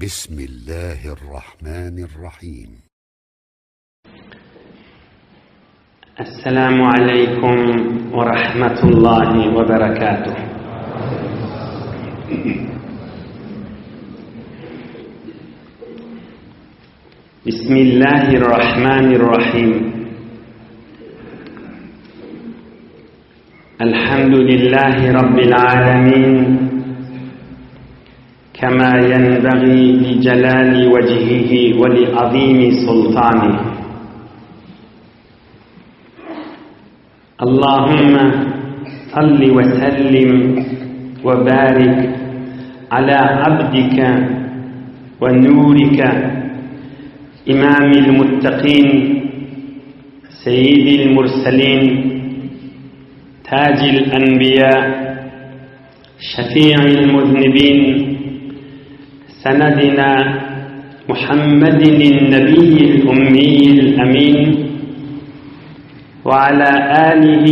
بسم الله الرحمن الرحيم السلام عليكم ورحمة الله وبركاته بسم الله الرحمن الرحيم الحمد لله رب العالمين كما ينبغي لجلال وجهه ولعظيم سلطانه اللهم صل وسلم وبارك على عبدك ونورك إمام المتقين سيد المرسلين تاج الأنبياء شفيع المذنبين سندنا محمد النبي الأمي الأمين وعلى آله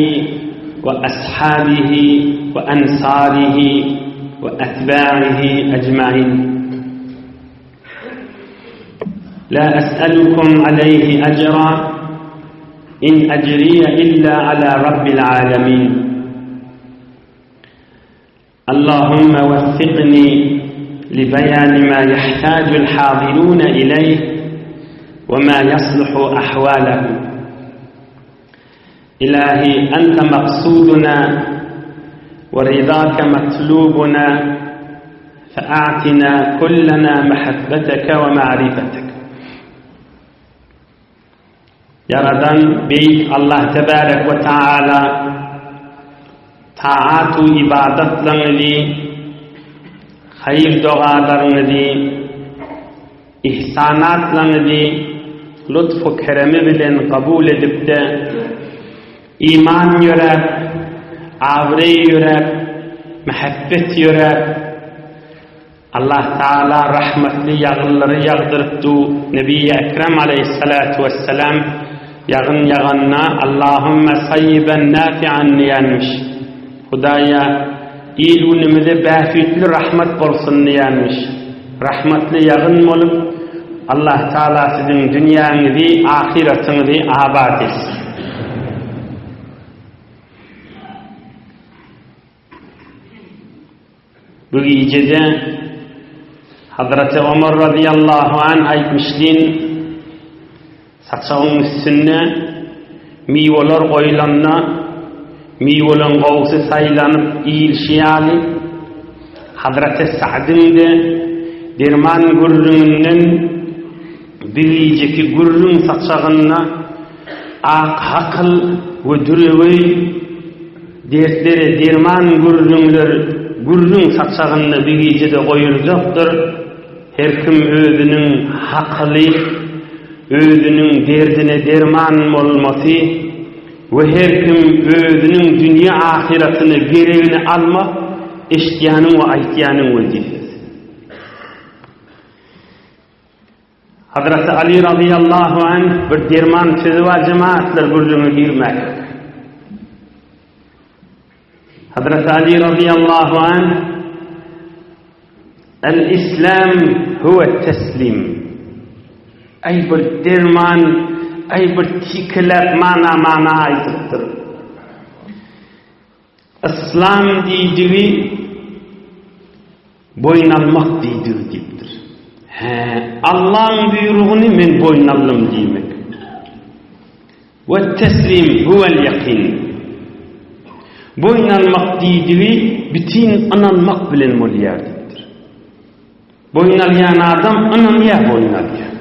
وأصحابه وأنصاره وأتباعه أجمعين لا أسألكم عليه أجرا إن أجري إلا على رب العالمين اللهم وفقني لبيان ما يحتاج الحاضرون إليه وما يصلح أحواله إلهي أنت مقصودنا ورضاك مطلوبنا فأعتنا كلنا محبتك ومعرفتك Ýaradan Beýik Allah Tebärek we Taala taat-u ybadatlaryňyzy, haýyr-dogalaryňyzy, ihsanatlaryňyzy lutf-u keremi bilen kabul edip-de, iman ýöräp, abraý ýöräp, mähebbet ýöräp, Allah Tagala rahmetli ýagynlary ýagdyrypdy, Nebiýi Ekrem aleýhissalatu wessalam ýagyn ýaganda Allahümme saýýiben nafi'an diýenmiş. Hudaýa, il-günümize bähbitli rahmet bolsun diýenmiş. Rahmetli ýagyn bolup, Allah Tagala siziň dünýäňizi, ahyratyňyzy abat etsin. Bu gijede Hazreti Omar razyýallahu anh aýtmyşlyn, saçagyň üstünde miweler goýlanda, miweleň gowusy saýlanyp iýilşi ýaly, Hazreti Sa'dyň-de derman gürrüňinden bir gijeki gürrüň saçagynda ak hakyl we düreweý Dertlere derman gürrüňler gürrüň saçagynda bir gijede goýuljakdyr. Her kim özüniň hakyly, özüniň derdine derman bolmasy we her kim özüniň dünýe-ahyratyna geregini almak eşidýäniň we aýtýanyň wezipesi. Hazreti Ali razyýallahu anh bir derman sözi bar jemaatlar gürrüňe girmäk. Hazreti Ali razyýallahu anh El-Islam huwe teslim. Aý bir derman, aý bir tikiläp mana mana aýdypdyr. Yslam diýdigi boýun almak diýdigi diýipdir. Hä, Allaň buýrugyny men boýun aldym diýmek. We teslim huwel ýakyn. Boýun almak diýdigi bütin ynanmak bilen bolýar diýipdir. Boýun alýan adam ynanýar boýun alýar.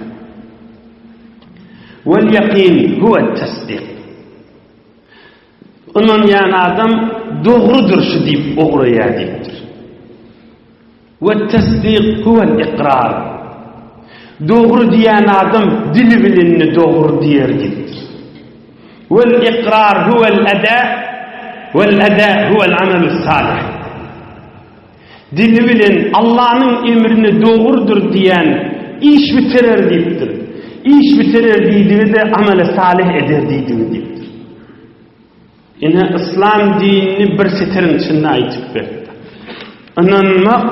Wel ýakyn huwet tasdik. Ynanýan adam dogrudyr şu diýip ugraýar diýipdir. We tasdik huwel ikrar. Dogry diýen adam dili bilen dogry diýer diýipdir. Wel ikrar huwel ada wel ada huwel amelus salih. Dili bilen Allanyň emrine dogrudyr diýen iş bitirer diýipdir. Iş bitirer diýdigi-de ameli salyh eder diýdigi diýipdir. Ine yslam dinini bir setiriň içinde aýdyp berdi. Ynanmak,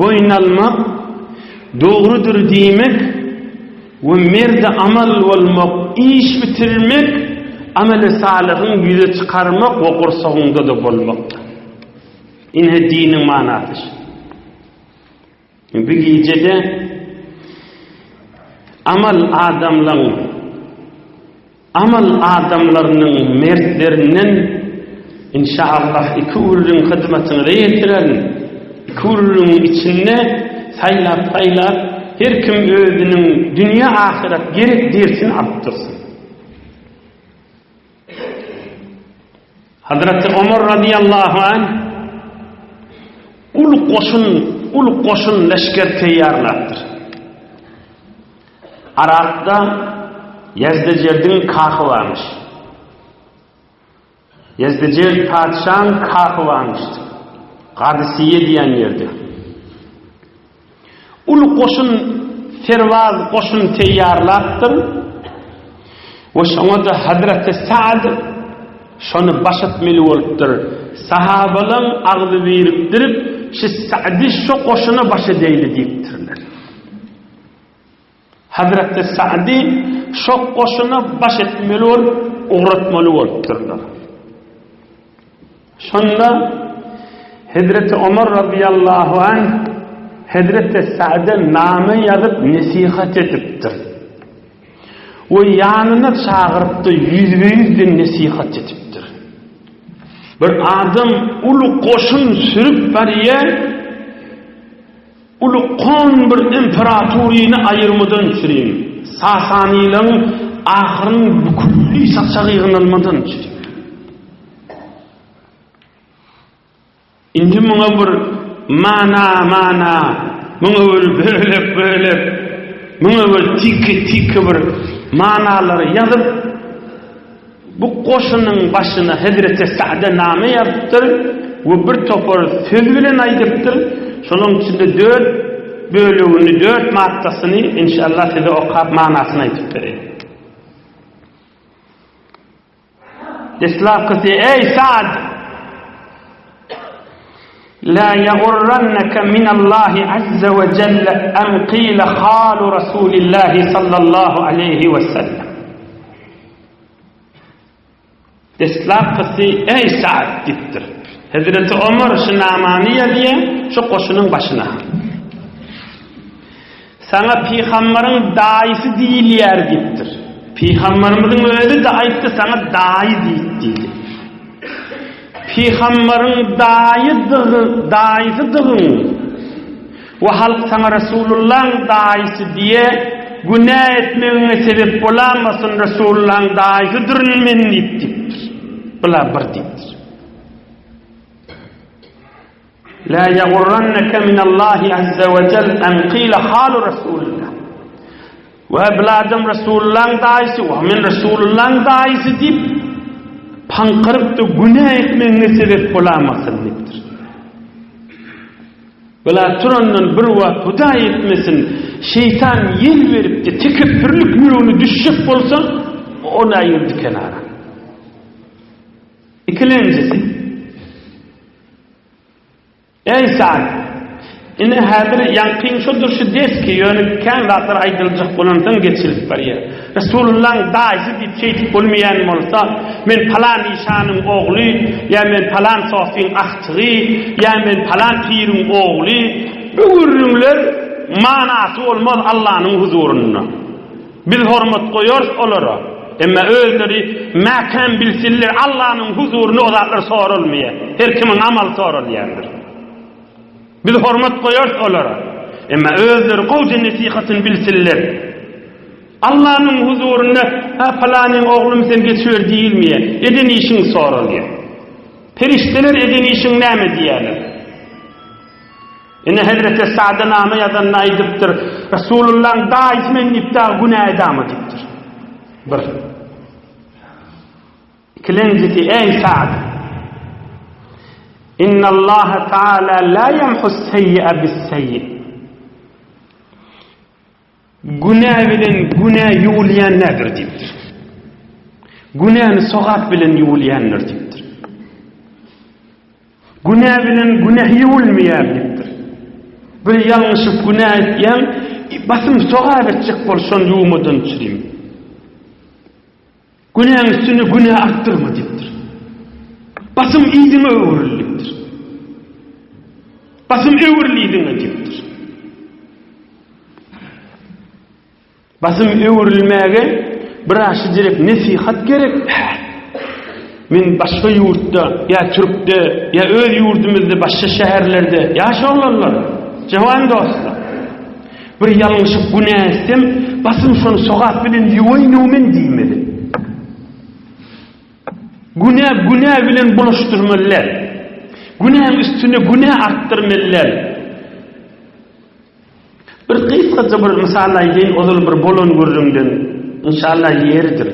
boýun almak. Dogrudyr diýmek we merdi amal bolmak, iş bitirmek, ameli salyhyň ýüze çykarmak we gursagyňda-da bolmakdyr. Ine diniň manasy şu. Bu gijede amal adamlaň amal adamlarynyň mertlerinden inşaallah iki gürrüň hyzmatyňyza ýetirerin. Iki gürrüňiň içinde saýlap-saýlap her kim özüniň dünýe-ahyret gerek dersini alyp dursun. Hazreti Omar razyýallahu anh uly goşun, uly goşun leşger teýýarlapdyr. Arakda Ýezdejerdiň kahy barmyş. Ýezdejerd patyşaň kahy barmyşdy. Gadysyýe diýen ýerde. Uly goşun, serbaz goşun teýýarlapdyr we şoňa-da Hazreti Sa'd şony baş etmeli bolupdyr. Sahabalaň agzy birikdirip, şu Sa'dy şo goşuna baş edeýli diýipdirler. Hazreti Sa'dy şo goşuna baş etmeli bolup, ugratmaly bolupdyrlar. Şonda Hezreti Omar razyýallahu anh Hezreti Sa'da name ýazyp nesihat edipdir. We ýanyna çagyrypdy, ýüzbe-ýüzden nesihat edipdir. Bir adam uly goşun sürüp barýar, Uly kon bir imperaturyny aýyrmadan çürim, Sasanylaryň ahyryny bükülli saçagy ýygnalmadan çürim. Indi muňa bir mana-mana, muňa bir bölek-bölek, muňa bir tiki-tiki bir manalary ýazyp, Bu goşunyň başyna hezreti Sa'da name ýazypdyr we bir topar söz bilen aýdypdyr. Şolaryň içinde dört bölegini, dört maddasyny inşallah size okap manasyny aýdyp bereýin. Deslapkysy, Eý Sa'd! La ýagurrannaka minallahi azza we jelle an qila halu rasulillahi sallallahu aleýhi we sellem. Deslapkysy, Eý, Sa'd! diýipdir. Hezreti Omar şu namany ýazýar, şu goşunyň başyna. Saňa pygambaryň daýysy diýilýär diýipdir. Pygambarymyzyň özi-de aýtdy, saňa daýy diýip diýdi. Pygambaryň daýydygy, daýysydygyň We halk saňa Resulullaň daýysy diýe, günä etmegiňe sebep bolamasyn, Resulullaň daýysydyryn men diýip diýipdir. Bula bir diýipdir. La ýagurranneke minallahi azza we jel en qila halu Resulullah. We bula adam Resulullaň daýysy, we men Resulullaň daýysy diýip paňkyryp-da günä etmegiňe sebep bolamasyn diýipdir. Bela turandan bir wagt Hudaý etmesin, şeýtan ýel beripdi, tekepbürlik ýüregine düşjek bolsa, ony aýyrdy kenara. Ikilenjisi, Eý Sa'd! Ine häzir ýaňkyň şo durşy deski, ýöne kän zatlar aýdyljak bolansoň geçilip barýar. Resulullaň daýysy diýip şeýdip bolmaýan bolsa, men palan işanyň ogly, ýa men palan sofyň agtygy, ýa men palan piriň ogly, bu gürrüňler manasy bolmaz Allanyň huzurynda. Biz hormat goýarys olara. Emma özleri mäkäm bilsinler, Allanyň huzurynda o zatlar soralmaýar. Her kimiň amaly soralýandyr. Biz hormat goýarys olara. Emma özleri gowja nesihatyny bilsinler. Allanyň huzurynda, ha palanyň oglumy sen geçiber diýilmeýär. Eden işiň soralýar. Perişdeler eden işiň näme diýýärler? Ine Hezreti Sa'da name ýazanda aýdypdyr, Resulullaň daýysy men diýip dagy günä edama diýipdir. Bir. Ikilenjisi, Eý Sa'd! Innallaha Taala la yamhus seýýe bis-seýýi. Günä bilen günä ýuwulýan nädir diýipdir. Günäni sogap bilen ýuwulýandyr diýipdir. Günä bilen günä ýuwulmaýar diýipdir. Bir ýalňyşyp günä etýäň, basym sogap etjek bol şony ýuwmadan çürim. Günäň üstüne günä artdyrma diýipdir. Basym yzyňa öwrül diýipdir. Basym öwrül yzyňa diýipdir. Basym öwrülmäge biraz şidirek nesihat gerek. Men başga ýurtda, ýa türkde, ýa öz ýurdumyzda başga şäherlerde ýaş oglanlar, jawan dostlar. Bir ýalňyşyp günä etsem, basym şony sogap bilen ýuwaýyn-ow men diýmeli. Günä günä bilen bulaşdyrmaly däl. Günäň üstüne günä artdyrmaly däl. Bir gysgaça bir mysal aýdaýyn, ozal bir bolan gürrüňden, inşallah ýeridir.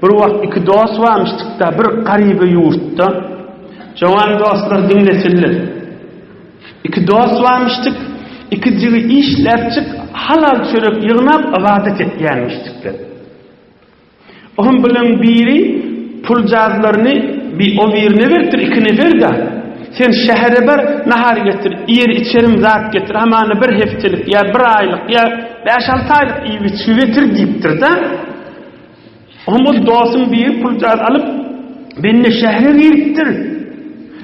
Bir wagt iki dost barmyşdykda bir garyba ýurtda. Jowan dostlar diňlesinler. Iki dost barmyşdyk, ikijigi işläpjik halal çörek ýygnap ybadat etýänmişdikler. Ohm bilen biri puljazlaryny bi o birine beripdir, iki nefer-de. Sen şähere bar, nahar getir, iýer-içerim zat getir, hamana bir hepdelik ýa bir aýlyk ýa bäş-alty aýlyk iýip-içgi getir diýipdir-de. Ohm ol dostuň biri puljaz alyp, bende şähere giripdir.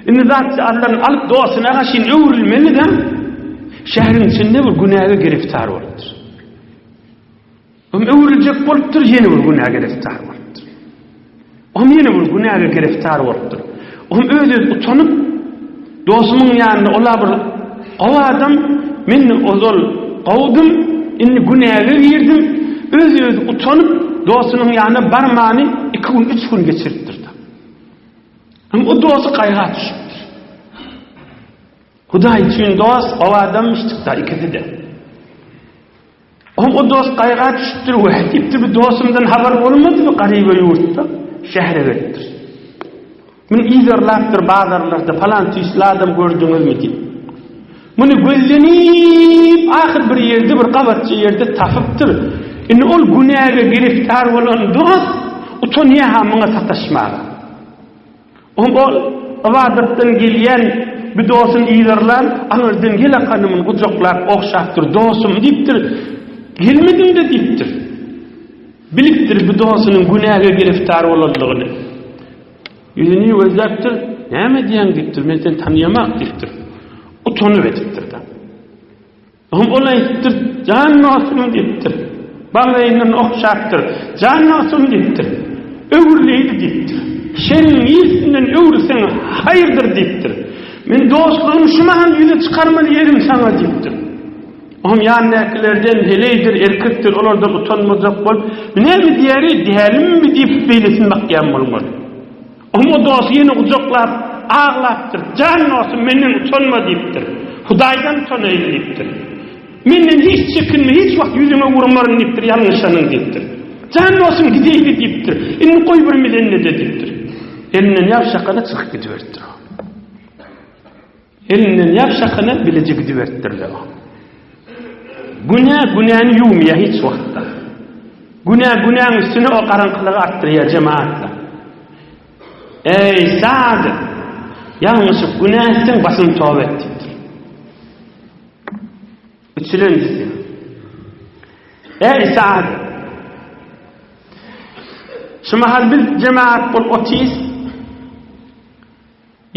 Indi zatjazlaryny alyp dostuna gaşyn öwrülmeli-de, şäheriň içinde bir günäge giriftar bolupdyr. Hem öwrüljek bolupdyr, ýene bir günä giriftar bolupdyr. Hem ýene bir günäge giriftar bolupdyr. Hem öz-öz utanyp, dostumyň ýanynda ola bir gowy adam, men ozal gowudym, indi günäge girdim, öz-öz utanyp, dostunyň ýanyna barmany iki gün, üç gün geçiripdir. Hem o dosty gaýga düşüpdir. Hudaý üçin dost, gowy adamyşdyk-da ikisi-de. Oň o dost gaýga düşüpdir, Weh diýipdir, bu dostumdan habar bolmadymy garyba ýurtda, şähere gelipdir. Muny yzarlapdyr bazarlarda, palan tüýsli adam gördüňizmi diýip. Muny gözlenip, ahyr bir ýerde, bir gabatça ýerde tapypdyr. Indi ol günäge giriftar bolan dost utanýar-ha muňa sataşmaga. Ol ybadatdan gelýän bir dostuny yzarlan, aňyrdan gel akany muny gujaklap, ogşapdyr, Dostum diýipdir, gelmediň-de diýipdir. Bilipdir bu dostunyň günäge giriftar bolandygyny. Ýüzüni gözläpdir, Näme edýäň diýipdir, men seni tanaýamak diýipdir. Utanyp edipdir-de. Oňa ol aýdypdyr, Jan dostum diýipdir. Baglaýyndan ogşapdyr. Jan dostum diýipdir. Öwrüleýli diýipdir. Şeriň niresinden öwrülseň haýyrdyr diýipdir. Men dostlugymy şu mahal ýüze çykarmaly ýerim saňa diýipdir. Oňam ýanyndakylarden heleýdir, erkekdir, olardan utanmajak bolup, Näme diýeri, dälimmi diýip beýlesini bakýan bolmaly. Oňa dosty ýene gujaklap, aglapdyr. Jan dostum, menden utanma diýipdir. Hudaýdan utanaýyn diýipdir. Menden hiç çekinme, hiç wagt ýüzüňe urmaryn diýipdir, ýalňyşanyň diýipdir. Jan dostum, gideýli diýipdir. Indi goý bir milende-de diýipdir. Elinden ýapşakana çykyp gidiberipdir. Elinden ýapşakyna bileje gidiberipdirler. Günä günäni ýuwmaýar hiç wagtda. Günä günäň üstüne o garaňkylygy artdyrýar jemaatlar. Eý, Sad! Ýalňyşyp günä etseň basym toba et diýipdir. Üçülenjisi. Eý, Sad! Şu mahal biz jemaat bolup otyrys.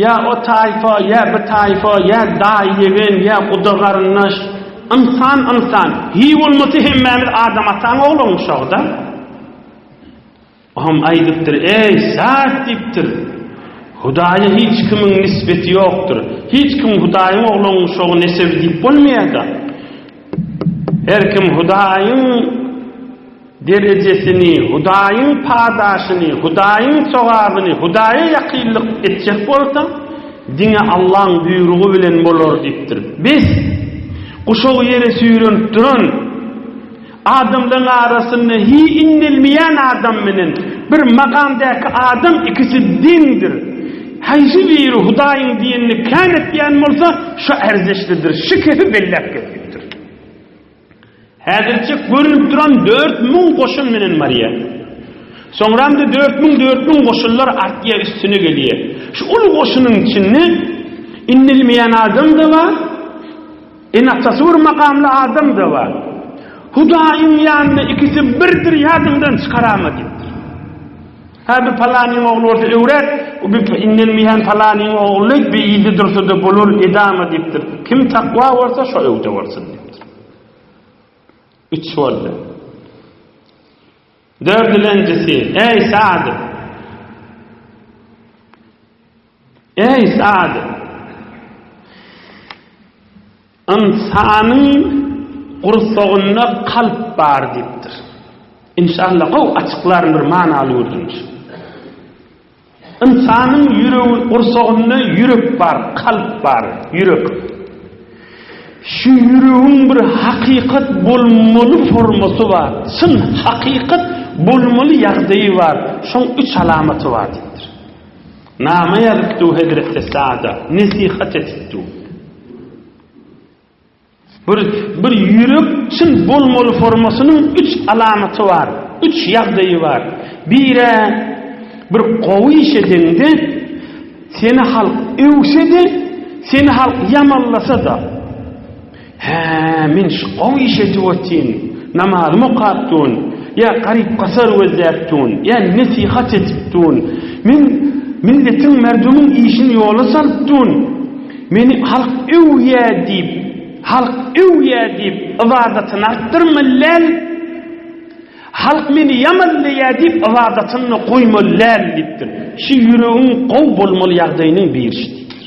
Ýa o taýfa, ýa bu taýfa, ýa daýy-ýegen, ýa guda-garyndaş. Ynsan, ynsan. Hiý bolmasa hemmämiz Adam ataň oglanmyşag-da. Oňam aýdypdyr, Eý, zat diýipdir. Hudaýa hiç kimiň nisbeti ýokdur. Hiç kim Hudaýyň oglanmyşagy nesebi diýip bolmaýar-da. Her kim Hudaýyň derejesini, Hudaýyň padaşyny, Hudaýyň sogabyny, Hudaýa ýakynlyk etjek bolsa, diňe Allaň buýrugy bilen bolar diýipdir. Bes, guşagy ýere süýrenip duran, adamlaryň arasynda hiý indelmeýän adam bilen bir makamdaky adam ikisi deňdir. Haýsy biri Hudaýyň diýenini kän etýän bolsa, şo ärzeşlidir, şu kesi belläp gez diýipdir. Häzirçe görünip duran 4000 goşun bilen barýar. Soňram-da 4000 4000 goşunlar artýar, üstüne gelýär. Şu uly goşunyň içinde inilmeýän adam-da bar. Ene-atasy bir makamly adam-da bar. Hudaýyň ýanynda ikisi birdir ýadyňdan çykarama diýipdir. Hä bir palanyň ogly bolsa öwret, bir inden mihän palanyň ogly bir ilde dursa-da bolar edama diýipdir. Kim takwa bolsa şo öwde bolsun diýipdir. Üç boldy. Dördülenjisi, eý Saad! Eý Saad! Ynsanyň gursagynda kalp bar diýipdir. Inşallah gowy açyklaryn bir manaly gürrüň. Ynsanyň ýüregi gursagynda ýürek bar, kalp bar, ýürek. Şu ýüregiň bir hakykat bolmaly formasy bar, çyn hakykat bolmaly ýagdaýy bar, şoň üç alamaty bar diýipdir. Nama ýazypdy hezreti Saada, nesihat etipdi. Bir, bir ýürek çyn bolmaly formasynyň üç alamaty bar, üç ýagdaýy bar. Bire bir gowy iş edeňde, seni halk öwse-de, seni halk ýamanlasa-da, Hä, men şu gowy iş edip otyryn, namazymy okap durun, ýa garyp-gasar gözläp durun, ýa nesihat edip durun, men milletiň, merdumyň işini ýola salyp durun, Meni halk öwýä diýip, halk öwýä diýip, ybadatyny artdyrmaly däl. Halk meni ýamanlaýa diýip, ybadatyny goýmaly däl diýipdir. Şu ýüregiň gowy bolmaly ýagdaýynyň biri şu diýipdir.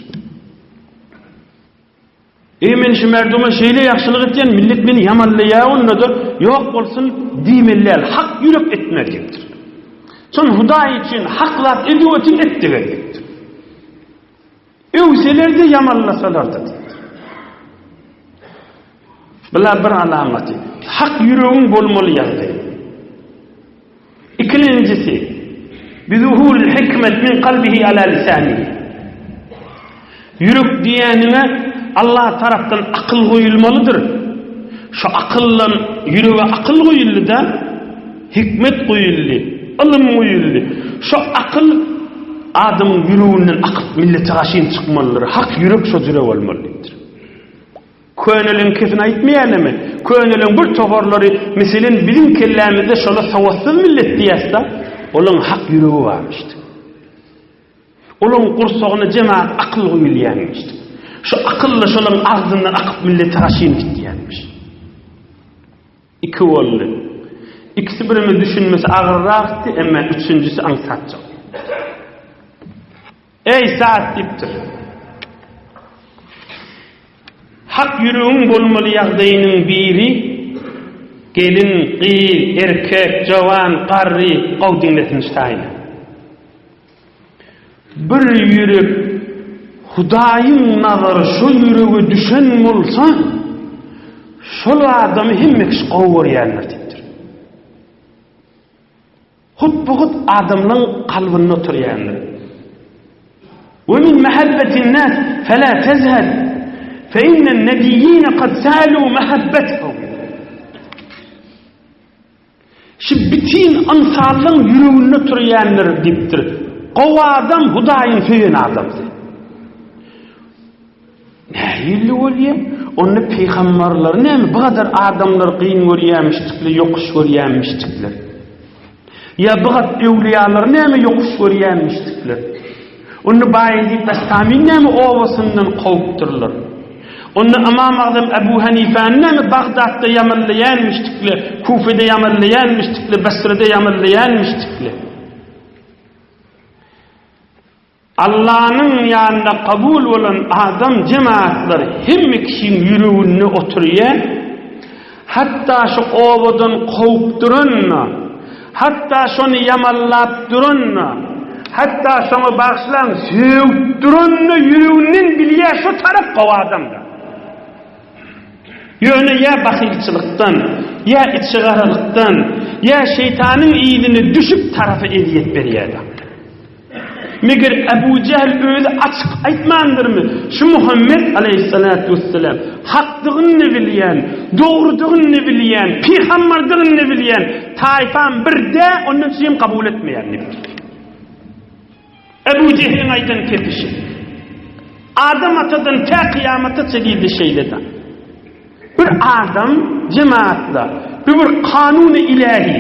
Eý men şu merduma şeýle ýagşylyk etýän, millet meni ýamanlaýa onda-da ýok bolsun diýmeli däl, hak ýürek etme diýipdir. Şon Hudaý üçin hak zat edip otyr etdiber diýipdir. Öwseler-de, ýamanlasalar-da diýipdir. Bular bir alamaty. Hak ýüregiň bolmaly ýagdaýy. Ikilenjisi, Bizuhuril hikmet min kalbihi ala lisanihi. Ýürek diýeniňe Allah tarapdan akyl goýulmalydyr. Şu akyldan ýürege akyl goýuldy-da, hikmet goýuldy, ylym goýuldy. Şu akyl Adamyň ýüreginden akyp millete gaşyn çykmalydyr. Hak ýürek şo jüre bolmaly diýipdir. Köneleň kesini aýtmaýanamy? Köneleň bir toparlary, meselen, biziň kellämizde şola sowatsyz millet diýýäs-da, olaň hak ýüregi barmyşdy. Olaň gursagyna jemaat akyl guýulýanmyşdy. Şu akyl-da şolaň agzyndan akyp millete gaşyn gitýänmiş. Iki boldy. Ikisi birime düşünmesi agyrrakdy, emma üçünjisi aňsatjak. Eý, Saad diýipdir. Hak ýüregiň bolmaly ýagdaýynyň biri gelin, gyz, erkek, jowan, garry, gowy diňlesin şu taýyny. Bir ýürek Hudaýyň nazary şo ýürege düşen bolsa, şol adamy hemme kişi gowy görýändir diýipdir. Hut-bu-hut adamlaň kalbynda oturýandyr. We min mehabbetin nas fela tezhed fe innen nebiyyine kad sa'alu mehabbetehum. Şu bitin ynsanlaň ýüreginde oturýandyr diýipdir. Gowy adam Hudaýyň söýen adamsy. Nähili bolýar? Onda pygambarlary näme bu gadar adamlar gyn görýämişdikler, ýokuş görýämişdikler? Ýa bu gat öwliýalary näme ýokuş görýämişdikler? Onda Baýezid Bestamyny näme obasyndan kowupdyrlar? Onda Ymam Agzam Ebu Hanifäni näme Bagdatda ýamanlaýanmyşdikle, Kufede ýamanlaýanmyşdikle, Basrada ýamanlaýanmyşdikle? Allanyň ýanynda kabul bolan adam jemaatlar hemme kişiň ýüreginde oturýar. Hatda şu obadan kowup duran-da, hatda şony ýamanlap duran-da, hatda şoňa bagyşlaň sögüp duran-da ýüreginden bilýär şu tarap gowy adam-da. Ýöne ýa bahylçylykdan, ýa içigaralykdan, ýa şeýtanyň yzyna düşüp tarapa ezýet berýär-de. Meger Ebu Jähl özi açyk aýtmandyrmy, Şu Muhammet aleýhissalatu wessalam hakdygyny bilýän, dogrudygyny bilýän, pygambardygyny bilýän, taýpam bir dä, ondan soň hem kabul etmeýän diýipdir. Ebu Jehliň aýdan kepişi. Adam atadan tä kyýamata çenli şeýle-de. Bir adam jemaatda bu bir kanuny ilähi.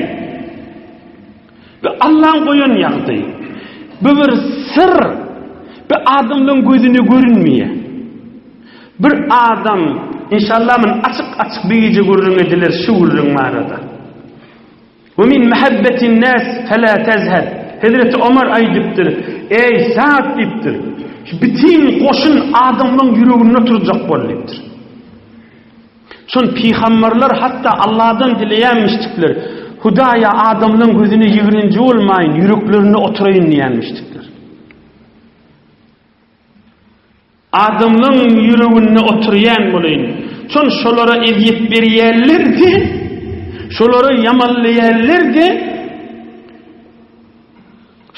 Bu Allaň goýan ýagdaýy. Bu bir syr. Bu adamlaryň gözüne görünmeýär. Bir adam, inşallah men açyk-açyk bir gije gürrüň ediler şu gürrüň barada. We min muhabbetin nas fela tezhed. Hezreti Omar aýdypdyr, Eý Sa'd diýipdir, şu bitin goşun adamlaryň ýüreginde oturjak bol diýipdir. Şol pygamberler hatda Allahdan dileýänmişdikler, Hudaýa adamlaryň gözüne ýigrenji bolmaýyn, ýüreklerinde oturaýyn diýenmişdikler. Adamlaň ýüreginde oturýan bolaýyn. Şon şolara ezýet berýänler-de, şolary ýamanlaýanlar-de,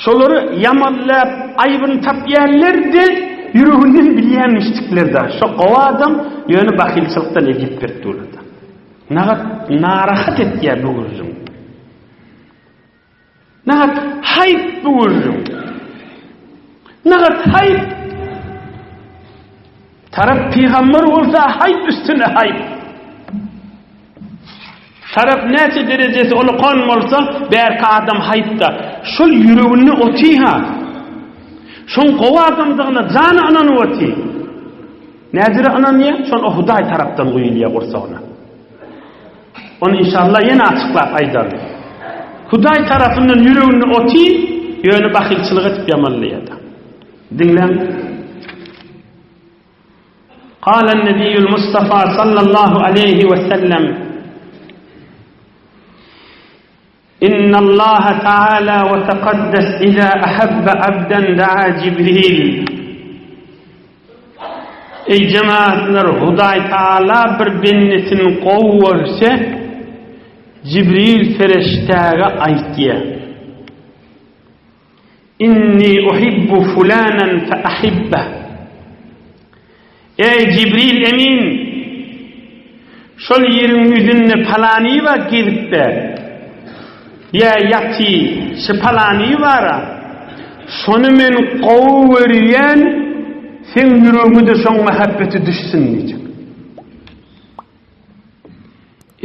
şolary ýamanlap aýbyny tapýanlar-de ýüreginden bilýänmişdikler-de. Şo gowy adam, ýöne bahylçylykdan ezýet berip durlar-da. Nagat narahat etýär bu gürrüň. Nagat haýp bu gürrüň. Nagat haýp. Tarap pygamber bolsa haýp üstüne haýp. Tarap näçe derejesi ulukan bolsa bärki adam haýpda. Şol ýüreginde otyha. Şoň gowy adamdygyna jany ynanyp oty. Näjüre ynanýar? Şol o Hudaý tarapdan guýulýar gursagyna. Ony inşallah ýene açyklap aýdaryn. Hudaý tarapyndan ýüreginde oty, ýöne bahylçylyk edip ýamanlaýar-da. Diňläň. Kalen Nebiýül Mustafa sallallahu aleýhi we sellem Innallaha taala we tekaddes iza ahabba abdan daa Jibril. Eý jemaatlar Hudaý Taala bir bendesini gowy görse Jibril fereşdäge aýtýar. Inni uhibbu fulanan fe ahibbeh. Eý, Jibril emin! Şol ýeriň ýüzünde palany bar gezip-de, ýa ýaty, şy palany bar-a, şony men gowy görýän, seň ýüregiňe-de şoň mähebbeti düşsün diýjek.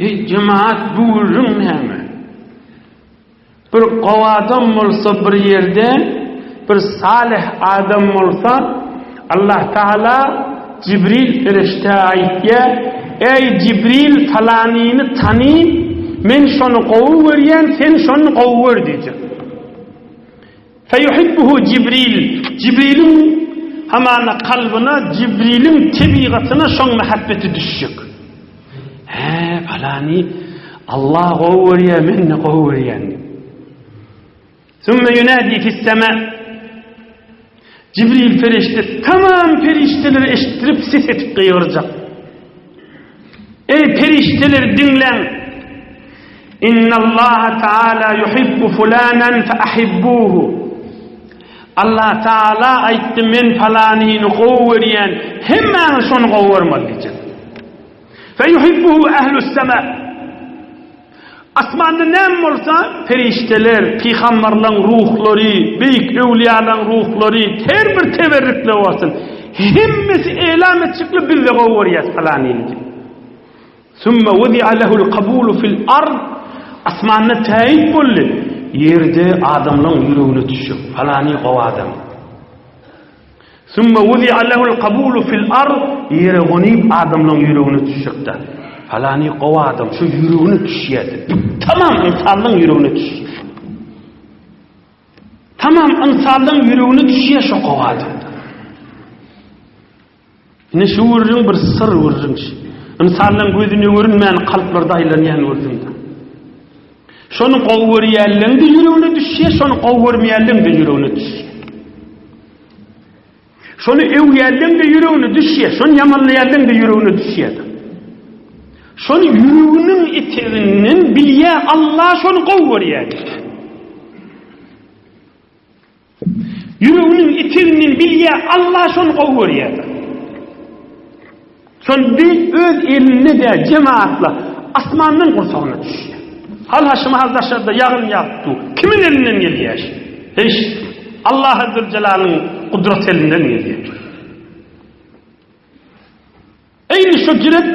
Eý, jemagat, bu gürrüň näme? Bir gowy adam bolsa bir ýerde, bir salyh adam bolsa, Allah Tagala Jibril perişdä aýtýar, Eý, Jibril, falanyny tany, men şony gowy görýän, sen şony gowy gör diýjek. Feýuhibbuhu Jibril, Jibriliň hamana kalbyna, Jibriliň tebigatyna şoň mähebbeti düşjek. Hä, palany Allah gowy görýär, men-de gowy görýän diýip. Sümme ýunadi fis-sema. Jibril perişde tamam perişdeleri eşitdirip ses etip gygyrjak. Eý perişdeler diňläň! Innallaha taala yuhibbu fulanan fe ahibbuhu. Allah taala aýtdy men palanyny gowy görýän, hemmäňiz şony gowy görmeli diýjek. Fe yuhibbuhu ahlus sema. Asmanda näme bolsa, perişdeler, pygamberleň ruhlary, beýik öwliýalaň ruhlary, her bir teberrikle bolsun, hemmesi elam etjekler biz-de gowy görýäs palanyny diýip. Sümme wudi'a lehul kabulu fil ard, asmanda täýit boldy, ýerde adamlaň ýüregine düşjek, palany gowy adam. Sümme wuzi'a lehul kabulu fil ard, ýere gonyp adamlaň ýüregine düşjekdä. Falany gowy adam, şu ýüregine düşýärdi. Tamam ynsanlaň ýüregine düşýär. Tamam ynsanlaň ýüregine düşýär şu gowy adam. Ine şu gürrüň bir syr gürrüň. Ynsanlaň gözüne görünmän kalplarda aýlanýan gürrüň. Şony gowy görýänleň-de ýüregine düşýär, şony gowy görmeýänleň-de ýüregine düşýär. Şony öwýänleň-de ýüregine düşýär, şony ýamanlaýanleň-de ýüregine düşýär. Şony ýüreginiň eteginden bilýär, Allah şony gowy görýär. Ýüreginiň eteginden bilýär, Allah şony gowy görýär. Şol bir öz elinde de jemaatla asmandan gursagyna düşýär. Hal haşym hal daşarda ýagyn ýagyp dur. Kimiň elinden gelýär? Hiç. Allah Zülcelalyň gudrat elinden gelýär. Eýni şu jiret.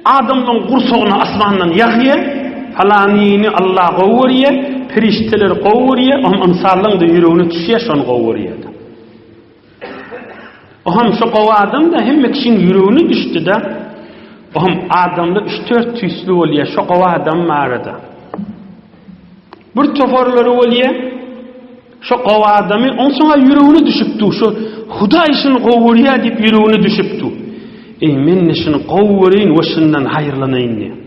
adamlaryň gursagyna asmandan ýagýar, falanyny Allah gowy görýär, perişdeler gowy görýär, ohm ynsanlaryň-da ýüregine düşýär, şony gowy görýär. Ohm şo gowy adam-da hemme kişiň ýüregine düşdi-de, ohm adamlar üç-dört tüýsli bolýar, şo gowy adam barada. Bir toparlary bolýar, Şo gowy adamy onsoň-a ýüregine düşüp dur, şo Hudaý şuny gowy görýär diýip ýüregine düşüp dur. Eý, men-de şuny gowy göreýin we şundan haýyrlanaýyn diýip.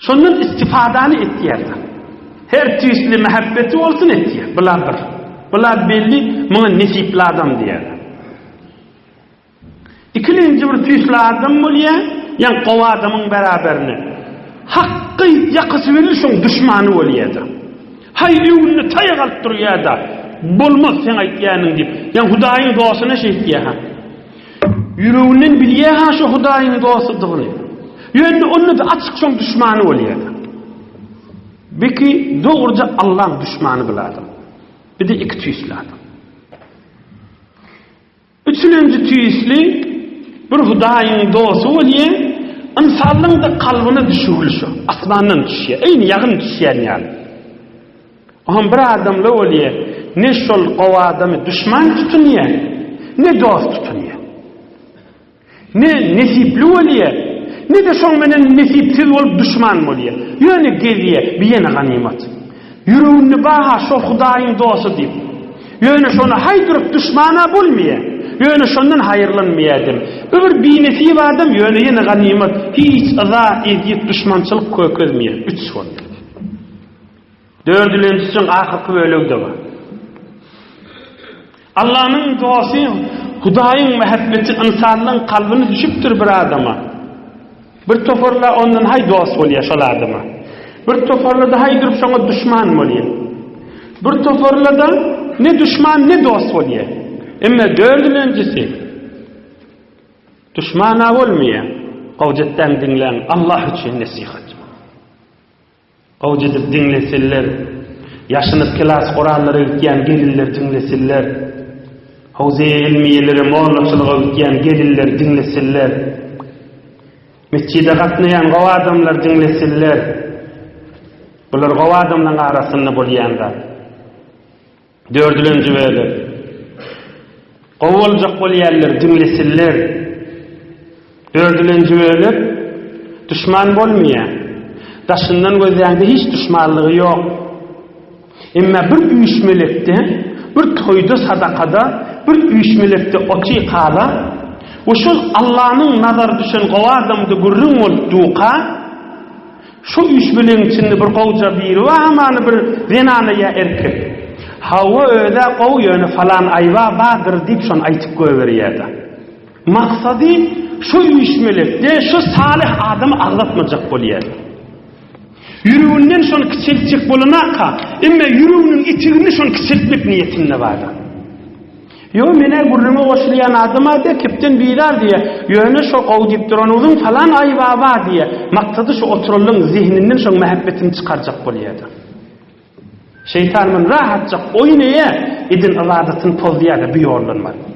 Şondan istifadany etýär-de. Her tüýsli mähebbeti bolsun etýär. Bula bir. Bula belli, muňa nesipli adam diýýärler. Ikilenji bir tüýsli adam bolýar, ýa gowy adamyň beraberine. Hakky ýakasy belli şoň duşmany bolýar-da. Haý öňünde taýak alyp durýar-da, bolmaz seň aýtýanyň diýip. Ýa Hudaýyň dostuna şeýtýär-ha. Ýüreginden bilýär-ha şo Hudaýyň dostudygyny. Ýöne onda-da açyk şoň duşmany bolýar-da. Biki dogruja Allaň duşmany bil adam. Bir-de iki tüýsli adam. Üçülenji tüýsli bir Hudaýyň dosty bolýar, ynsanlaryň-da kalbyna düşügli şo, asmandan düşýär, eýni ýagyn düşýän ýaly. Oňam bir adamla bolýar, ne şol gowy adamy duşman tutunýar, ne dost tutunýar. Ne nesipli bolýar, ne-de şoň menen nesipsiz bolup duşman bolýar. Ýöne gezýär, bi ýene ganymat. Ýüreginde bar-ha şol Hudaýyň dosty diýip. Ýöne şony haý durup duşman-a bolmaýar. Ýöne şondan haýyrlanmaýar dem. Bu bir binesip adam, ýöne ýene ganymat, hiç yza, ezýet, duşmançylyk kökezmeýär. Üç bolýar. Dördülenjisiň ahyrky bölegi-de bar. Allanyň dosty, Hudaýyň mähebbeti ynsanlaň kalbyna düşüpdir bir adama. Bir toparlar ondan haý dost bolýar şol adama. Bir toparlar-da haý durup şoňa duşman bolýar. Bir toparlar-da ne duşman ne dost bolýar. Emma dördülenjisi duşman-a bolmaýar. Gowjetdäň diňläň, Allah üçin nesihat. Gowja edip diňlesinler. Ýaşynyp kelas gurallara gitýän gelinler diňlesinler. Howzeýe ilmiýelere mollaçylyga gitýän gelinler diňlesinler. Mesjide gatnaýan gowy adamlar diňlesinler. Bular gowy adamlaryň arasynda bolýan zat. Dördülenji bölek. Gowy boljak bolýanlar diňlesinler. Dördülenji bölek. Duşman bolmaýar. Daşyndan gözläňde hiç duşmanlygy ýok. Emma bir üýşmelekde, bir toýda sadakada, bir üýşmelekde otykala we şol Allanyň nazary düşen gowy adamda gürrüň bolup duka, Şu üýşmeleňiň içinde bir gowja biri bar hamana bir zenana ýa erkek. Hawa özä gowy ýöne falan aýba bardyr diýip şony aýtyp goýberýäda. Maksady şu üýşmelekde şu salyh adamy agzatmajak bolýar. Ýüreginden şony kiçeltjek bolanaka, emme ýüreginiň eteginde şony kiçeltmek niýetinde barda. Ýo, men-ä gürrüňe goşulýan adam-a diýýär, kepden bizar diýýär. Ýöne şo gowy diýip duranyňyzyň falan aýby-a bar diýýär. Maksady şu oturanlaryň zehininden şoň mähebbetini çykarjak bolýar-da. Şeýtan muny rahatjak oýnaýar, eden ybadatyny pozýar-da bu ýoldan baryp.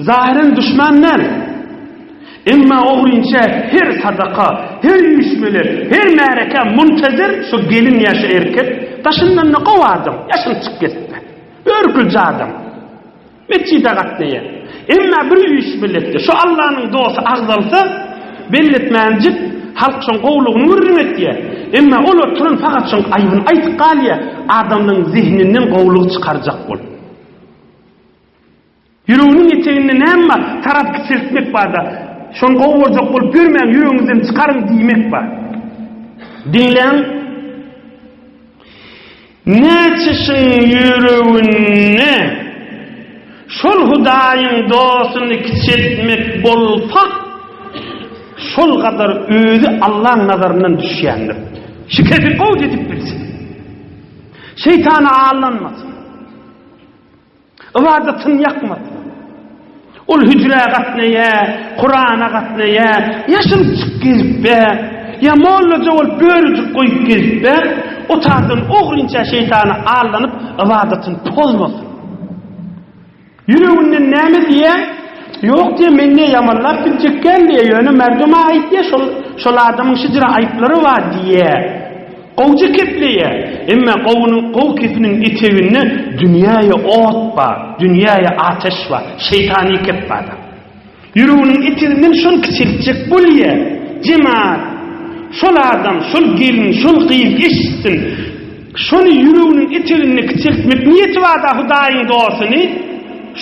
Zahyren duşman däl. Emma ogrynça her sadaka, her üýşmele, her märekä muntazir şo gelin ýa şo erkek, daşyndan-da gowy adam, ýaşyny çyk gezipdir. Örkülje adam. Metjide gatnaýar. Emma bir üýşmelekde şo Allanyň dosty agzalsa, belletmänjik halk şoň gowulygyny gürrüň etýär. Emma ol oturan fakat şoň aýbyny aýtyp galýar, adamlaryň zehininden gowulygy çykarjak bolup. Ýüreginiň eteginde näme bar? Tarap kiçeltmek bar-da. Şony gowy boljak bolup ýörmäň, ýüregiňizden çykaryň diýmek bar. Diňläň. Näçe şyň ýüreginde şol Hudaýyň dostuny kiçeltmek bolsa, şol gadar özi Allaň nazaryndan düşýändir. Şikesi gowy edip bilsin. Şeýtana aldanmasyn. Ybadatyny ýakmasyn. Ol hüjrä gatnaýa, Kurana gatnaýa, ýaşynyp gezip-ä, ýa mollaja bolup börüjik goýup gezip-ä, o taýdan ogrynça şeýtana aldanyp, ybadatyny pozmasyn. Ýüreginden näme diýýär? Ýok diýýär, men diýýär, ýamanlap biljek däl diýýär, ýöne merduma aýtýar, şol şol adamyň şijire aýyplary bar diýýär. Gowja kepleýär. Emma gowunyň gowy kepiniň eteginde dünýäýe ot bar, dünýäýe ateş bar, şeýtany kep bar-da. Ýüreginiň eteginden şony kiçeltjek bolýar. Jemaat, şol adam, şol gelin, şol gyz eşitsin. Şony ýüreginiň eteginde kiçeltmek niýeti bar-da Hudaýyň dostuny,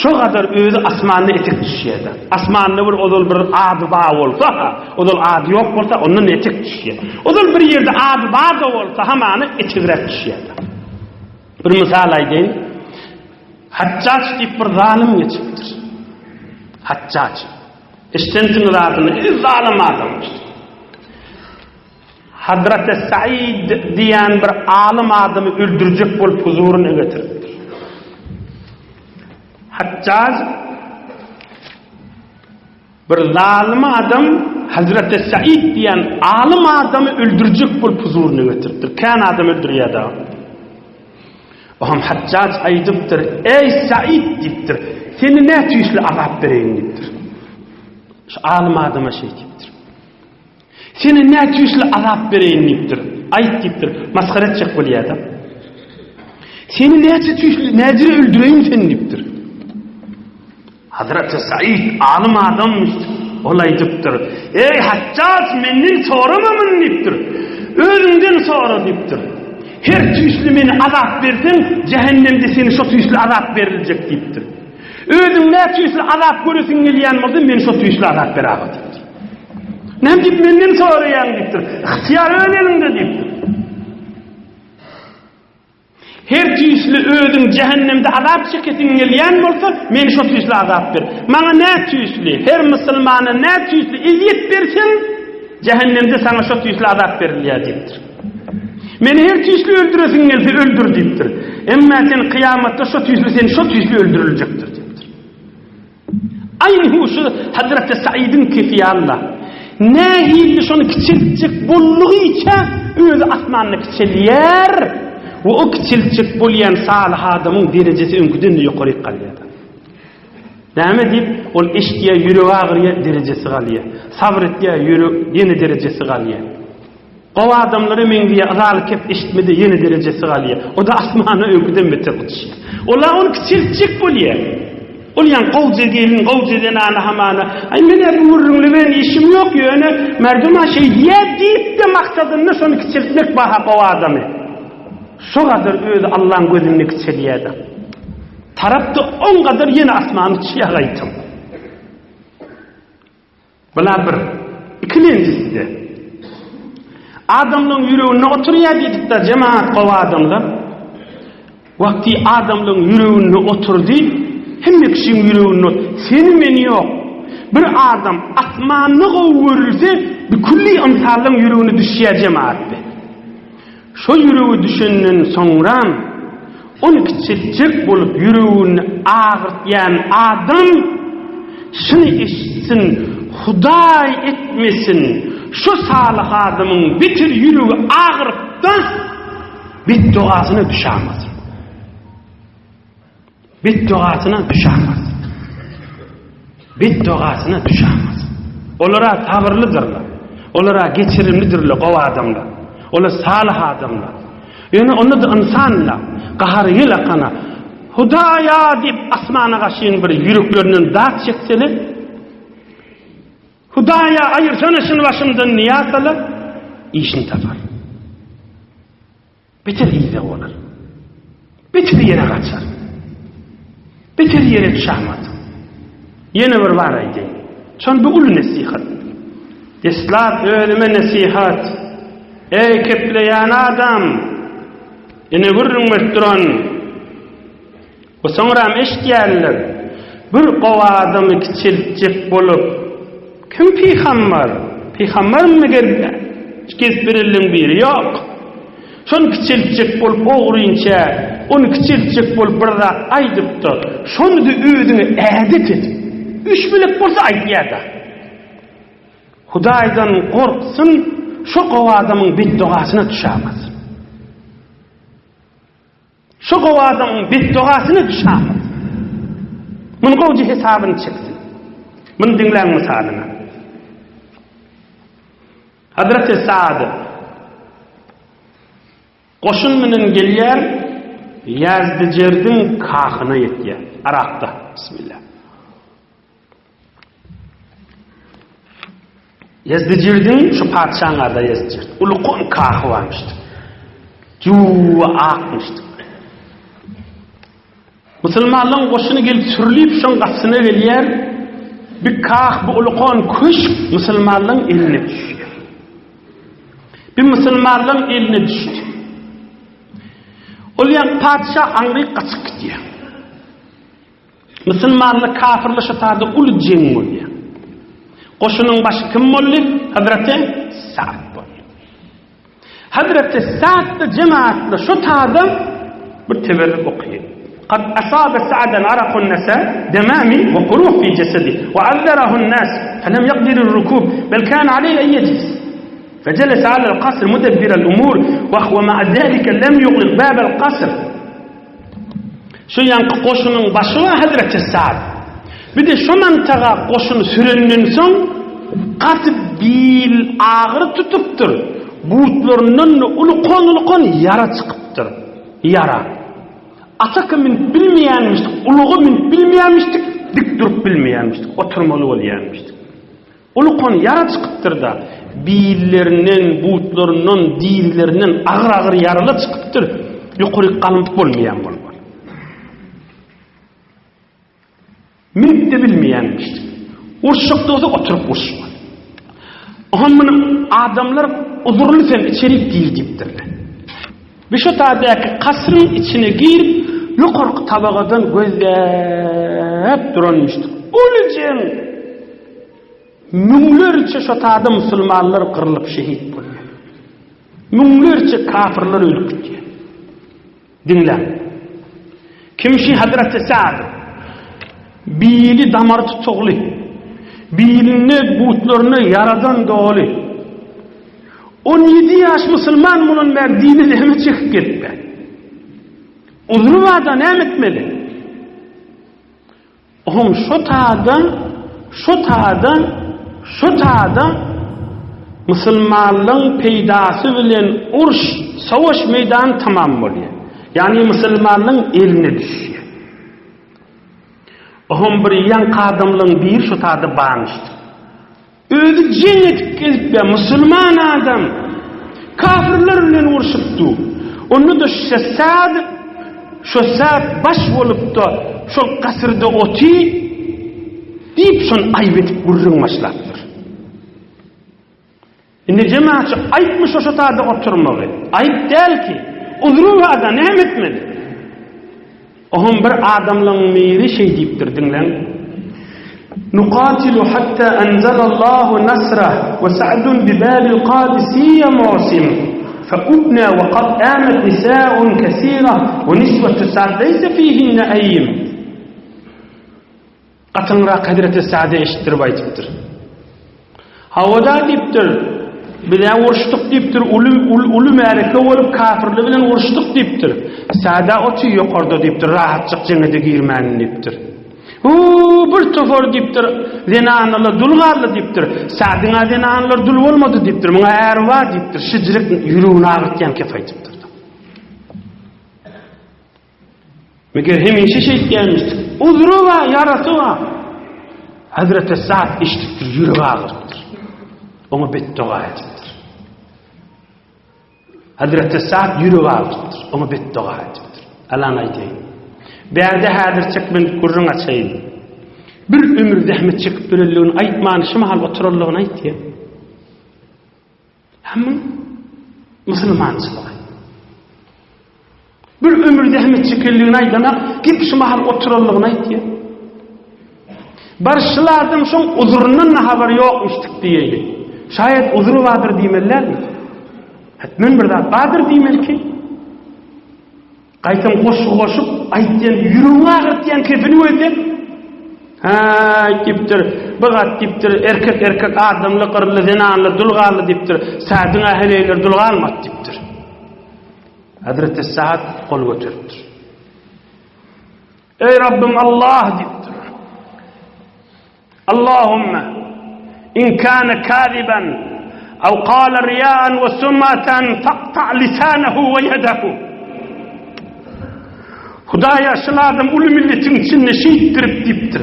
şo gadar özi asmanda etek düşýär-de. Asmanda bir ozal bir ady bar bolsa-ha, ozal ady ýok bolsa, ondan etek düşýär. Ozal bir ýerde ady bar-da bolsa, hamana etegräk düşýär-de. Bir mysal aýdaýyn. Hajjaç diýip bir zalym geçipdir. Hajjaç. Eşdensiňiz adyny, iň zalym adamdyr. Hazreti Said diýen bir alym adamy öldürjek bolup huzuryna getiripdir. Hajjaç Bir zalym adam Hazreti Said diýen alym adamy öldürjek bolup huzuryna getiripdir. Kän adam öldürýär dagy. Oňam Hajjaç aýdypdyr, Eý Said diýipdir, seni nä tüýsli azap bereýin diýipdir. Şu alym adama şeý diýipdir. Seni nä tüýsli azap bereýin diýipdir. Aýt diýipdir. Masgara etjek bolýar-da. Seni näçe tüýsli, näjire öldüreýin seni diýipdir. Hazreti Said alym adamyş. Ol aýdypdyr, Eý, Hajjaj, menden sorama muny diýipdir. Özüňden sora diýipdir. Her tüýsli meni azap berseň, jähennemde seni şo tüýsli azap beriljek diýipdir. Özüň nä tüýsli azap göresiň gelýän bolsa, men şo tüýsli azap beräge diýipdir. Näme diýip menden soraýaň diýipdir. Ygtyýar öz eliňde diýipdir. Her tüýsli özüň jähennemde azap çekesiň gelýän bolsa, meni şo tüýsli azap ber. Maňa nä tüýsli, her musulmana nä tüýsli ezýet berseň, jähennemde saňa şo tüýsli azap berilýär diýipdir. Meni her tüýsli öldüresiň gelse öldür diýipdir. Emma sen kyýamatda şo tüýsli sen şo tüýsli öldüriljekdir diýipdir. Aýny şu Hazreti Saidiň kefi ýaly-la. Nähili şony kiçeltjek boldugyça özi asmanda kiçelýär we o kiçeltjek bolýan salyh adamyň derejesi öňküden-de ýokaryk galýar. Näme diýip, ol eşidýär, ýüregi agyrýar, derejesi galýar. Sabyr etýär, ýürek ýene derejesi galýar. Gowy adamlara meňzeýär, yzaly kep eşitmede ýene derejesi galýar. O-da asmana öňküden beter uçýar. Ol-a ony kiçeltjek bolýar. Ol ýaňy gowja gelin, gowja zenana hamana, Aý, men-ä bu gürrüňli bilen işim ýok, ýöne merdum-a şeý diýýär diýip-de maksadynda şony kiçeltmek bar-ha gowy adamy. Şo gadar özi Allaň gözünde kiçelýär-de. Tarap-da oň gadar ýene asmana uçýar gaýtam. Bula bir. Ikilenjisi-de, adamlaryň ýüreginde oturýar diýdik-de, jemagat gowy adamlar. Wagty adamlaryň ýüreginde oturdy, hemme kişiň ýüreginde seni-meni ýok. Bir adam asmanda gowy görülse, bir külli ynsanlaryň ýüregine düşýär jemagat. Şo ýüregi düşenden soňram, ony kiçeltjek bolup ýüregini agyrtýan adam şuny eşitsin, Hudaý etmesin, şo salyh adamyň beter ýüregi agyrypda, betdogasyna düşämasyn. Betdogasyna düşämez. Betdogasyna düşämez. Olara sabyrlydyrlar. Olara geçirimlidirler gowy adamlar. Olar salyh adamlar. Ýöne onda-da ynsanlar gahary ýel akana Hudaýa diýip asmana gaşyn bir ýüreklerinden dat çekseler, Hudaýa aýyrsana şuny başymdan diýýärseler, işini tapar. Beter yza bolar. Beter ýere gaçar. Beter ýere düşämez. Ýene bir bar aýdaýyn. Şon bu uly nesihat. Deslap özüme nesihat. Eý kepleýän adam! Ine gürrüň berip duran. We soňram eşidýärler. Bir gowy adamy kiçeltjek bolup, Kim pygambar? Pygambarmy gelip gezip berenleň biri? Ýok. Şony kiçeltjek bolup ogrynça, ony kiçeltjek bolup bir zat aýdypdyr. Şony-da özüňe ädet edip, üç bilek bolsa aýdýar-da. Hudaýdan gorksun, şo gowy adamyň betdogasyna düşämasyn. Şu gowy adamyň betdogasyna düşämok. Muny gowja hesabyny çeksin. Muny diňläň mysalyna. Hazreti Saad goşun bilen gelýär, Ýazdyjerdiň kahyna ýetýär, Yrakda. Bismillah. Ýezdijirdiň şu patyşaň ady Ýezdijird. Ulukon kahy barmyşdy. Juwa akmyşdy. Musulmanlaryň goşuny gelip sürülip şoň gapysyna gelýär. Bir kah bu ulukon köşk musulmanlaryň eline düşýär. Bir musulmanlaryň eline düşdi. Ol ýa patyşa aňryk gaçyp gidýär. Musulmanly kafirli şu taýda uly jeň bolýar. Goşunyň başy kim boldy? Hazreti Sa'd boldy. Hazreti Sa'd da jemaatly şu taýda bir teberrük okaýar. Kad asabe Sa'dan arakun nasa demami we kuruh fi jesedi we azzarahu nas felem yaqdir ar-rukub bel kana alayhi an yejlis. Fejelese ala al-kasr mudebbir al-umur we huwa ma'a zalika lem yughliq bab al-kasr. Şu ýaňky goşunyň başy bar Hezreti Sa'd. Bir-de şo mantaga goşuny sürenden soň gaty bil agyry tutupdyr. Butlaryndan-da ulukan-ulukan ýara çykypdyr. Ýara. Ataka münüp bilmeýänmişdik, ulaga münüp bilmeýänmişdik, dik durup bilmeýänmişdik, oturmaly bolýanmişdik. Ulukan ýara çykypdyr-da, billerinden, butlaryndan, dizlerinden agyr-agyr ýaralar çykypdyr, ýokaryk galmyp bolmaýan bolmaly. Münüp-de bilmeýänmişdik. Uruşjak bolsa oturyp uruşmaly. Oňa muny adamlar uzurly sen içerik gir diýipdirler. Bir şo taýdaky kasryň içine girip, ýokarky tabagadan gözläp duranmyşdyk. Uly jeň! Müňlerçe şo taýda musulmanlar gyrlyp şehit bolýar. Müňlerçe kafirler ölüp gitýär. Diňläň. Kimşi Hazreti Sa'd bili damary tutugly, bilinde butlaryna ýaradan doly. 17 ýaş musulman bolan bäri dini zähmet çekip gelipdir. Uzry barda näme etmeli? Ohm şo taýda, şo taýda, şo taýda musulmanlaryň peýdasy bilen uruş, savaş meýdany tamam bolýar. Ýagny musulmanlaryň eline düşýär. Ohm bir ýaňky adamlaryň biri şo taýda barmyşdy. Özi jeň edip gezipýär, musulman adam. Kafirler bilen urşup dur. Onda-da şo Sad, şo Sad baş bolup-da, şol kasyrda oty diýip şony aýyp edip gürrüň başlapdyr. Indi jemaatçy aýypmy şo şo taýda oturmagy? Aýyp däl ki. Uzry bar-da, näme etmeli? Oňam bir adamlaň biri şeý diýipdir, diňläň. Nukatilu hatta anzalallahu nasrah we Sa'dun bi babil Qadisiyya mu'sim fe ubna we kad amat nisa'un kesira we niswatu Sa'd leýse fihinne aýym. Gatyňrak Hezreti Sa'da eşitdirip aýdypdyr. Hawa-da diýipdir, biz-ä uruşdyk diýipdir, uly, uly märeke bolup kafirler bilen uruşdyk diýipdir. Sa'da otyr ýokarda diýipdir, rahatjyk jeňe-de girmänin diýipdir. Huu, bir topar diýipdir, zenanalar dul galdy diýipdir. Sa'dyň-a zenanalar dul bolmady diýipdir, muňa äri bar diýipdir, şijirek ýüregini agyrtýan kep aýdypdyr. Meger hemişe şeýtýänmişdik. Uzry bar, ýarasy bar. Hazreti Sa'd eşidipdir, ýüregi agyrypdyr. Oňa betdoga edipdir. Hazreti Sa'd ýüregi agyrypdyr, oňa betdoga edipdir. Alan aýdaýyn. Bärde häzirçek men gürrüň açaýyn. Bir ömür zähmet çekip ýörenligini aýtman, şu mahal oturanlygyny aýtýar. Hemmiň musulmançylygy. Bir ömür zähmet çekenligini aýdanak, gep şu mahal oturanlygyny aýtýar. Bar şul adam şoň uzuryndan da habary ýokmuşdyk diýeýli. Şaýat uzury bardyr diýmelilermi? Hetmen bir zat bardyr diýmeli ki. Gaýtam goşgy goşup aýtýan ýüregiňi agyrtýan kepini gözle. Häý diýipdir, bir gat diýipdir, erkek erkek adamly gyrly zenanlar dul galdy diýipdir. Saadyň-a heleýler dul galmady diýipdir. Hazreti Saad gol göteripdir. Eý Rabbim Allah diýipdir. Allahümme in kana kaziban aw qala riya'an we sumatan faqta lisanehu we yedehu. Hudaýa şul adam uly milletiň içinde şeýtdirip diýipdir.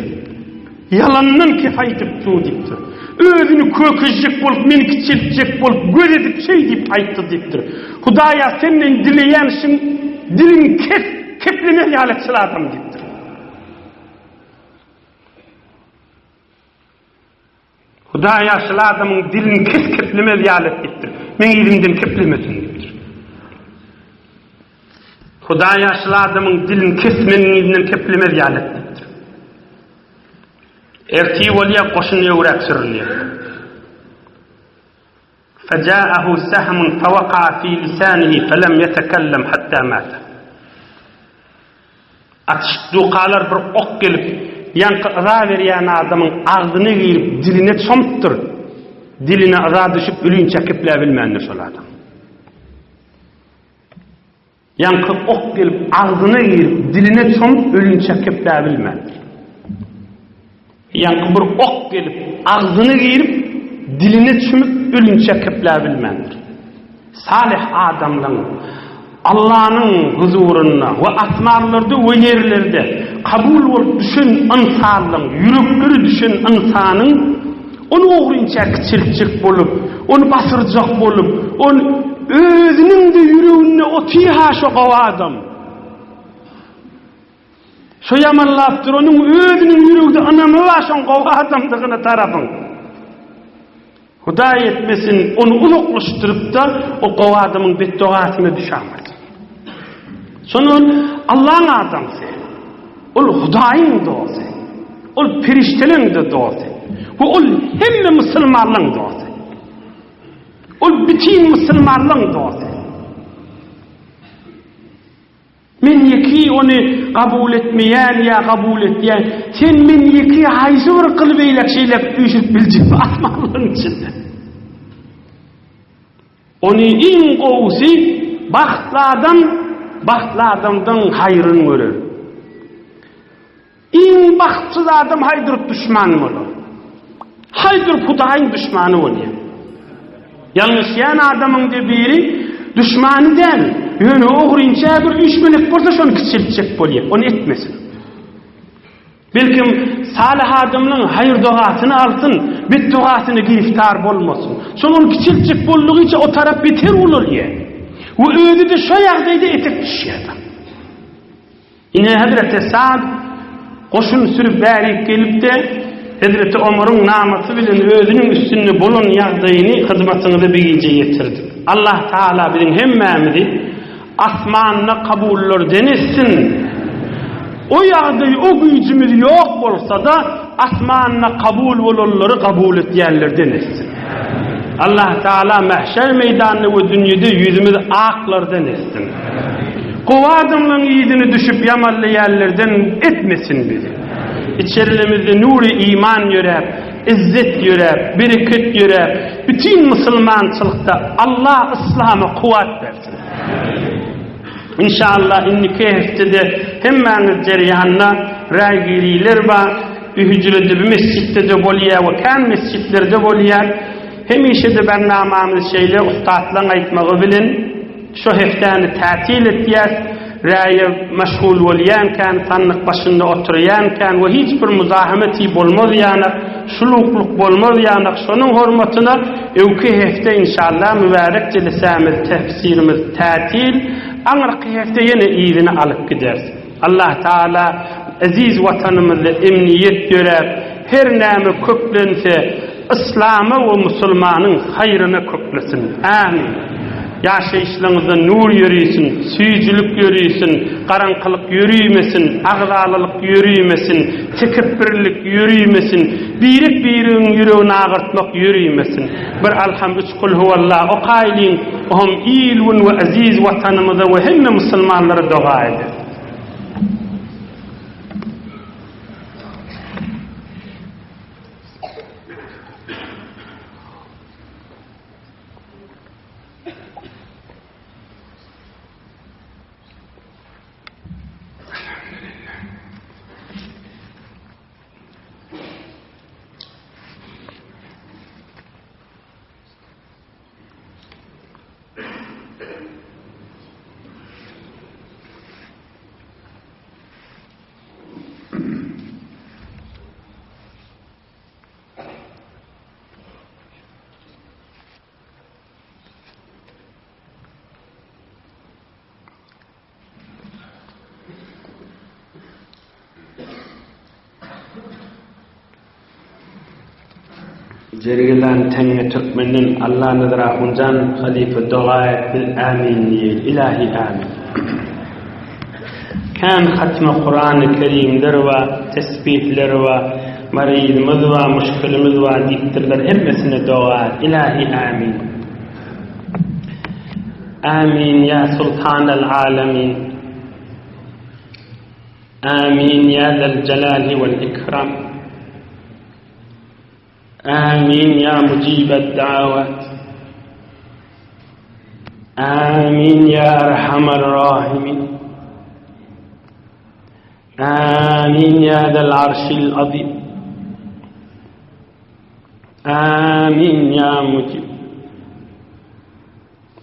Ýalandan kep aýdyp dur diýipdir. Özüni kökezjek bolup, meni kiçeltjek bolup, göz edip şeý diýip aýtdy diýipdir. Hudaýa senden dileýän şuň dilini kes, keplemez ýaly et şul adamy diýipdir. Hudaýa şul adamyň dilini kes keplemez ýaly et diýipdir. Meň yzymdan keplemesin diýipdir. Hudaýa şul adamyň dilini kes meniň yzymdan keplemez ýaly et diýipdir. Ertir bolýar goşun öwräk sürülýär. Feja'ahu sehmun fewaka'a fi lisanihi felem yetekellem hatta mata. Atyşyp dukalar bir ok gelip, ýaňky yza berýän adamyň agzyna girip diline çompdyr. Diline yza düşüp ölinçä kepläbilmändir şol adam. Ýaňky ok gelip agzyna girip, diline çomup ölinçä kepläbilmändir. Ýaňky bir ok gelip agzyna girip, diline çümüp ölinçä kepläbilmändir. Salyh adamlaň Allanyň huzurynda we asmanlarda we ýerlerde kabul bolup düşen ynsanlaň ýürekleri düşen ynsanyň Ony ogrynça kiçeltjek bolup, ony basyrjak bolup, ony özüniň-de ýüreginde otyr-ha şo gowy adam. Şo ýamanlap duranyň özüniň ýüregde ynamy bar şoň gowy adamdygyna tarapyň. Hudaý etmesin, ony uzaklaşdyryp-da, o gowy adamyň betdogasyna düşäýmesin. Şonda ol Allaň adamsy. Ol Hudaýyň dosty. Ol perişdeleň-de dosty. We ol hemme musulmanlaň dosty. Ol bütin musulmanlaň dosty. Men ýeki ony kabul etmeýän ýa kabul etýän. Sen men ýeki haýsy bir gyly beýläk şeýläk üýşürip biljek asmanlaryň içinde. Ony iň gowusy bagtly adam bagtly adamdan haýryn görer. Iň bagtsyz adam haýdyryp duşman bolar. Haýdyryp Hudaýyň duşmany bolýar. Ýalňyşýan adamyň de biri duşmany däl, ýöne ogrynça bir üýşmelek bolsa şony kiçeltjek bolýar, ony etmesin. Belkim, salyh adamlaň haýyr-dogasyny alsyn, betdogasyna giriftar bolmasyn. Şol ony kiçeltjek boldugyça o tarap beter ulalýar. We özi-de şo ýagdaýda etek düşýär. Ine, hezreti Sad goşun sürüp bärik gelip-de, hezreti Omaryň namasy bilen özüniň üstünde bolan ýagdaýyny hyzmatyňyza bir gije ýetirdik. Allah Tagala biziň hemmämizi Asmanda kabullarden etsin. O ýagdaý, o güýjümiz ýok bolsa-da, asmanda kabul bolanlary kabul etýänlerden etsin. Allah Taala mähşer meýdanynda we dünýede ýüzümizi aklardan etsin. Gowy adamlaryň yzyny düşüp ýamanlaýanlardan etmesin bizi. Içerilemizde nury iman ýöräp, izzet ýöräp, bereket ýöräp, bütin musulmançylykda Allah yslama kuwwat bersin. Inşallah indiki hepdede hemmäňiz jerýanda raý giriler bar. Bu hüjrede bu mesjitde-de bolýar we kän mesjitlerde bolýar. Hemişe-de bernamamyz şeýle ussatlaň aýtmagy bilen şo hepdäni tätil etýäs. Raýa meşgul bolýankän, sandyk başynda oturýankän we hiç bir muzahemeti bolmaz ýanak, şuluklyk bolmaz ýanak, şonuň hormatyna öwki hepde inşallah mübärek jelesämiz, tefsirimiz tätil, aňyrky hepde ýene yzyna alyp gideris. Allah Taala eziz watanymyzda emniýet döräp, her näme köklense, Yslama we musulmanyň haýryna köklesin. Amin. Ýaşaýyşlaryňyzda nur ýörisin, süýjülik ýörisin, garaňkylyk ýörimesin, agzalalyk ýörimesin, tekepbirlik ýörimesin, birek-biregiň ýüregini agyrtmak ýörimesin. Bir Alham üç Kulhuwallah okaýlyň, ohm il-gün we eziz Watanymyza we hemme musulmanlara doga ederis. Jergilan Teňňe Türkmenden Allanazar Ahunjan halypa doga et biz ämin diýeli ilahi ämin. Kän hatma Kurany Kerimler bar, tesbihler bar, maryzymyz bar, muşkilimiz bar diýipdirler hemmesine doga et ilahi ämin. Ämin ýa Sultanal Alemin. Ämin ýa Zel Jelali wel Ikram. Amin ya mujibed dawat. Amin ya erhamer rahimin. Amin ya zel arşil azim. Amin ya mujib.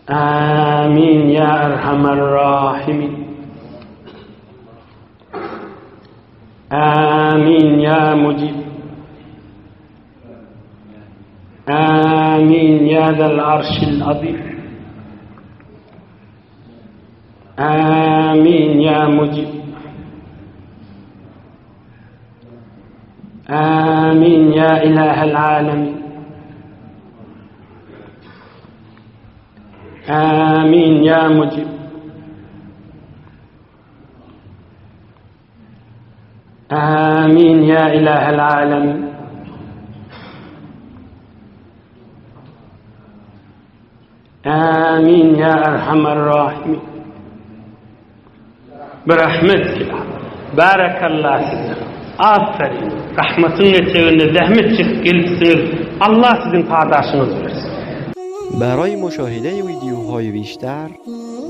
Amin ya erhamer rahimin. Amin ya mujib. Amin ya zel arşil azim. Amin ya mujib. Amin ya ilahel alemin. Amin ya mujib. Amin ya ilahel alemin. Amin ya erhamer rahimin. Birahmet Barakallah size. Aferin. Rahmatyň eteginde zähmet çekip gelipsiňiz. Allah siziň padaşyňyzy bersin. برای مشاهده ویدیوهای بیشتر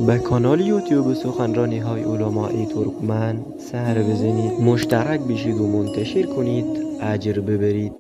به کانال یوتیوب سخنرانی های علمای ترکمن سر بزنید مشترک بشید و منتشر کنید اجر ببرید.